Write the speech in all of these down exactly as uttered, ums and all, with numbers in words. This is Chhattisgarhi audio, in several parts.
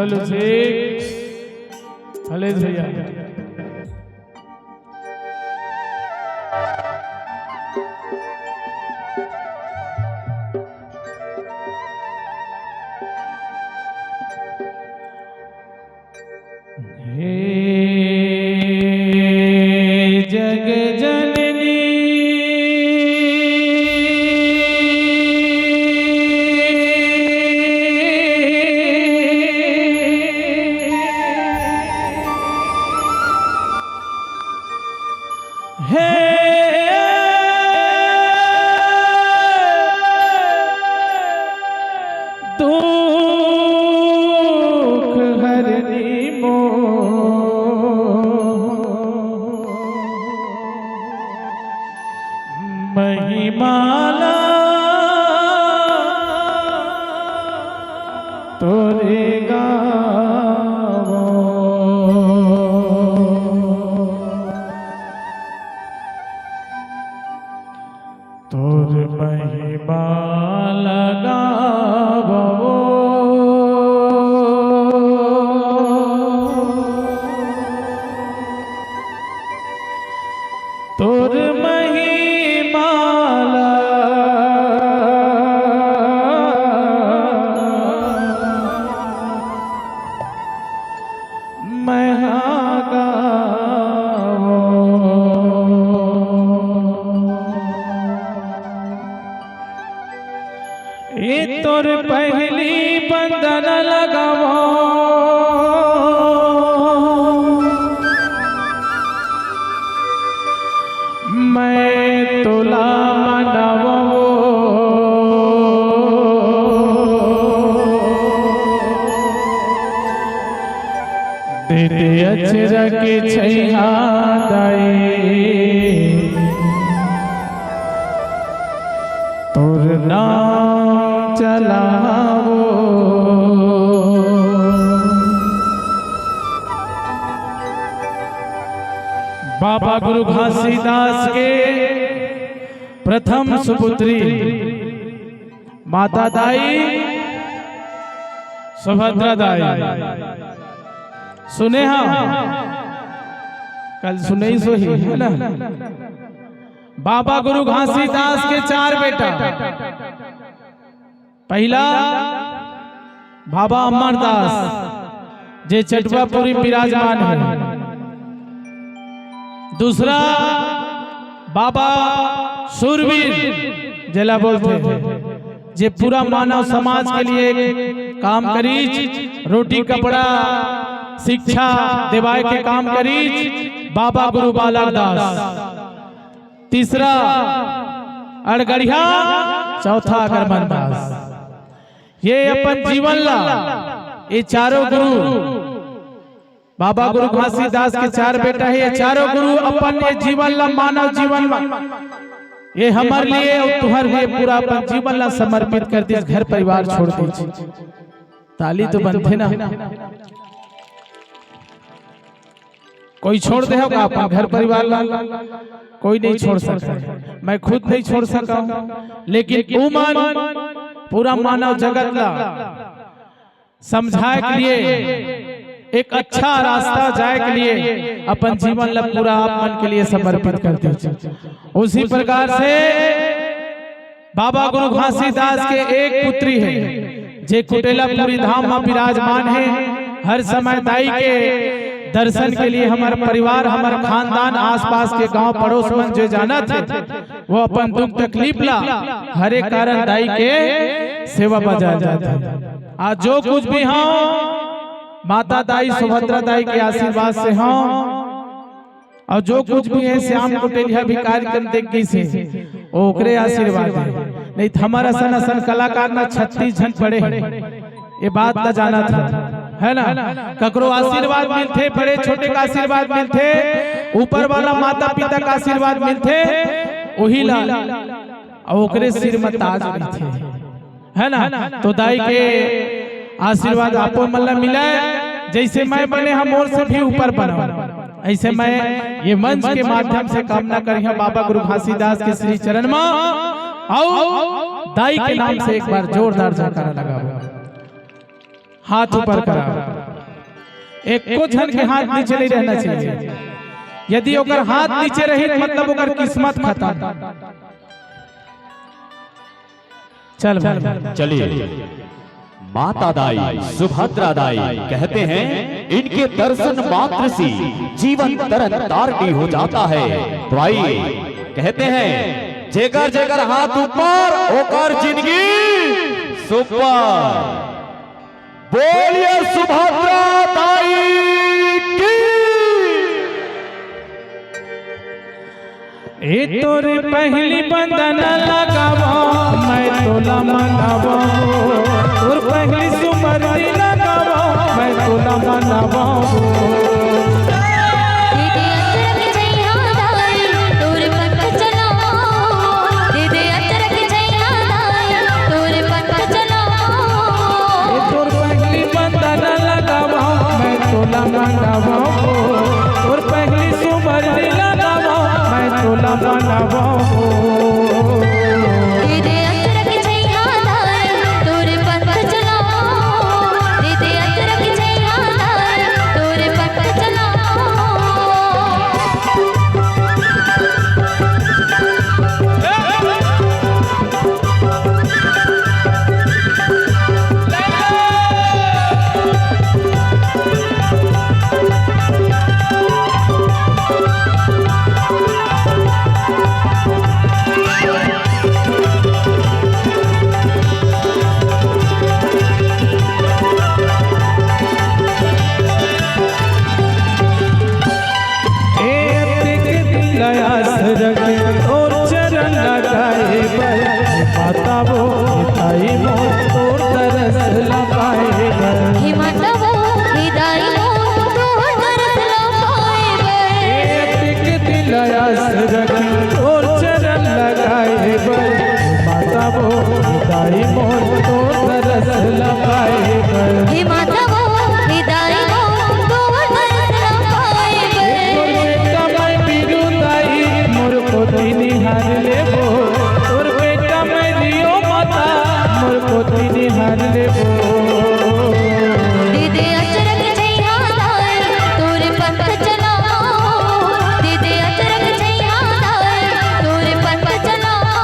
बोलो शेख, फलेश भैया। हे जग जननी, हे दुख हरनी मोर महिमाला तोरे गावो। तोर महिमा लगावो। तोर महिमा ला मैं हा गावो। ए तोर पहली बंदन लगावो। मैं तोला मनावो। दे दे अचरा के छैया दाई, तोर नाम चलावो। बाबा गुरु घासीदास के प्रथम सुपुत्री माता दाई, सुभद्रा दाई। सुने हा, कल सुनई सोही, है ना? बाबा गुरु घासीदास के चार बेटा, पहिला बाबा अमरदास, जे चटवापुरी विराजमान हे। दूसरा बाबा सूरवीर, जेला बोलथे, जे पूरा मानव समाज के लिए काम करीच, रोटी कपड़ा शिक्षा देवाय के काम करीच, बाबा गुरु बालक दास। तीसरा अड़गड़िया, चौथा अगरमन दास। ये अपन जीवन ला, ये चारों गुरु, बाबा गुरु घासीदास के चार बेटा हे, ये चारों गुरु अपन ये जीवन ला, मानव जीवन ला, ये हमर लिए अउ तुहर लिए पूरा अपन जीवन ला समर्पित कर दिस, घर परिवार छोड़ दिस। ताली तो बनथे ना। कोई छोड़ दे होगा अपन घर परिवार ला? कोई नहीं छोड़ सकता। मैं खुद नहीं छोड़ सका हूँ, लेकिन उमन पूरा मानव जगत ला समझाए के लिए, एक अच्छा रास्ता जाए के लिए अपन जीवन ला पूरा आप मन के लिए समर्पित कर दे। उसी प्रकार से बाबा गुरु घासीदास के एक पुत्री हे, जे कुटेलापुरी धाम में विराजमान हे। हर समय दाई के दर्शन के लिए हमर परिवार, हमर खानदान, आसपास के गांव पड़ोस मन जो जानत हे, वो अपन दुख तकलीफ ला हर एक कारण दाई के सेवा बजा जात हे। आज जो कुछ भी हों, माता दाई, सुभद्रा दाई के आशीर्वाद से हों, अउ जो कुछ भी हे, श्याम कुटेलिया भी कार्यक्रम देख गिस हे, ओकरे आशीर्वाद हे। नहीं त हमर असन असन कलाकार ना छत्तीस झन पड़े हे, ये बात ला जानत हे, है ना? ककरो आशीर्वाद मिलथे, बड़े छोटे का आशीर्वाद मिलथे, ऊपर वाला माता पिता का आशीर्वाद मिलथे, वही ला, अउ ओकरे सिर में ताज रहिथे। है ना? तो दाई के आशीर्वाद आपो मन ला मिले, जैसे मैं बने हंव मोर से भी ऊपर बनो। ऐसे मैं ये मंच के माध्यम से कामना करिहा बाबा गुरु घासीदास के श्री चरण में, अउ दाई के नाम से एक बार जोरदार जयकारा लगाओ, हाथ ऊपर करा। एको झन के हाथ नीचे नहीं रहना चाहिए। यदि ओकर हाथ नीचे रही, मतलब ओकर किस्मत खत्म। चल भाई। चलिए, माता दाई, सुभद्रा दाई कहते हैं, इनके दर्शन मात्र से जीवन तरन तारणी हो जाता है। तो आइए, कहते हैं, जेकर जेकर हाथ ऊपर, ओकर जिंदगी सुपर। बोलिए सुभद्रा दाई की। ए तोर पहली बंदन लगावो, मैं तोला मनावो। तोर पहली सुमरती लगावो, मैं तोला मनावो। दे दे अचरक छैया दाई, तोर पंख चलावो। दे दे अचरक छैया दाई, तोर पंख चलावो। ए तोर पहली बंदन लगावो, मैं तोला मनावो। तोर पहली सुमरती लगावो, मैं तोला मनावो। दे दे अचरक छैया दाई, तोर पंख चलावो। दे दे अचरक छैया दाई, तोर पंख चलावो। ए अतिक दिन आस रखे तोर चरण लगाए बर, माता वो ताई मोर तोर तरस लगाए बर। हे माता वो, हे दाई वो, तोर तरस लगाए बर। ए अतिक दिन आस रखे तोर चरण लगाए बर, माता वो, हे दाई मोर तोर तरस लगाए बर। हे माता वो, हे दाई वो, तोर तरस लगाए बर। मोर बेटा मैं बिरुदाई, मोर कोती निहार लेबो। तोर बेटा मैं रियो माता, मोर कोती निहार लेबो। दे दे अचरक छैया दाई, तोर पंख चलावो। दे दे अचरक छैया दाई, तोर पंख चलावो।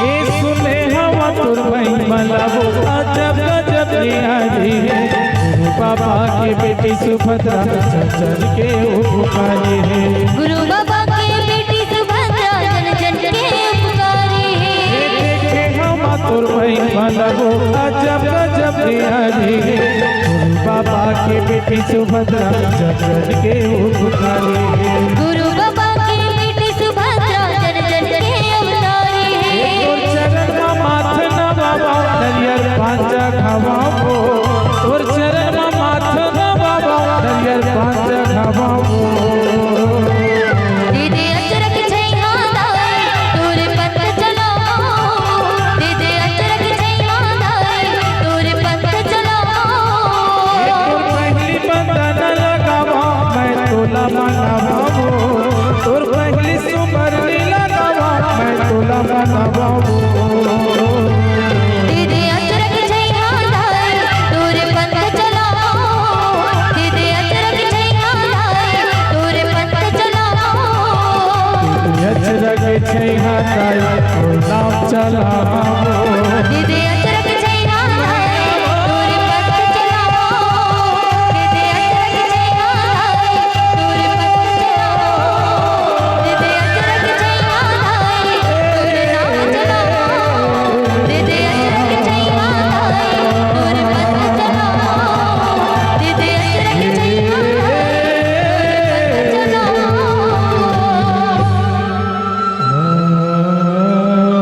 ए सुने हवा तोर महिमा ला वो अजब गजब निहारी हे। गुरु बाबा के बेटी सुभद्रा चंचल के उपकारी हे। गुरु बाबा के बेटी सुभद्रा जन जन के उपकारी हे। ए देखे हवा तोर महिमा ला वो अजब गजब निहारी हे। गुरु बाबा के बेटी सुभद्रा चंचल के उपकारी हे। गुरु बाबा के बेटी सुभद्रा जन जन के अवतारी हे। तोर चरण म माथ नवावो, नरियर पांच चघावो। तोर चरण म माथ नवावो, नरियर पांच चघावो। दे दे अचरक छैया दाई, तोर पंख चलावो। दे दे अचरक छैया दाई, तोर पंख चलावो। तोर पहली बंदन लगावो, मैं तोला मनावो। तोर पहली सुमरनी लगावो, मैं तोला मनावो। दे दे अचरक छैया दाई, तोर पंख चलावो। दे दे अचरक छैया दाई, तोर पंख चलावो। अचरक छैया दाई, तोर नाम चलावो।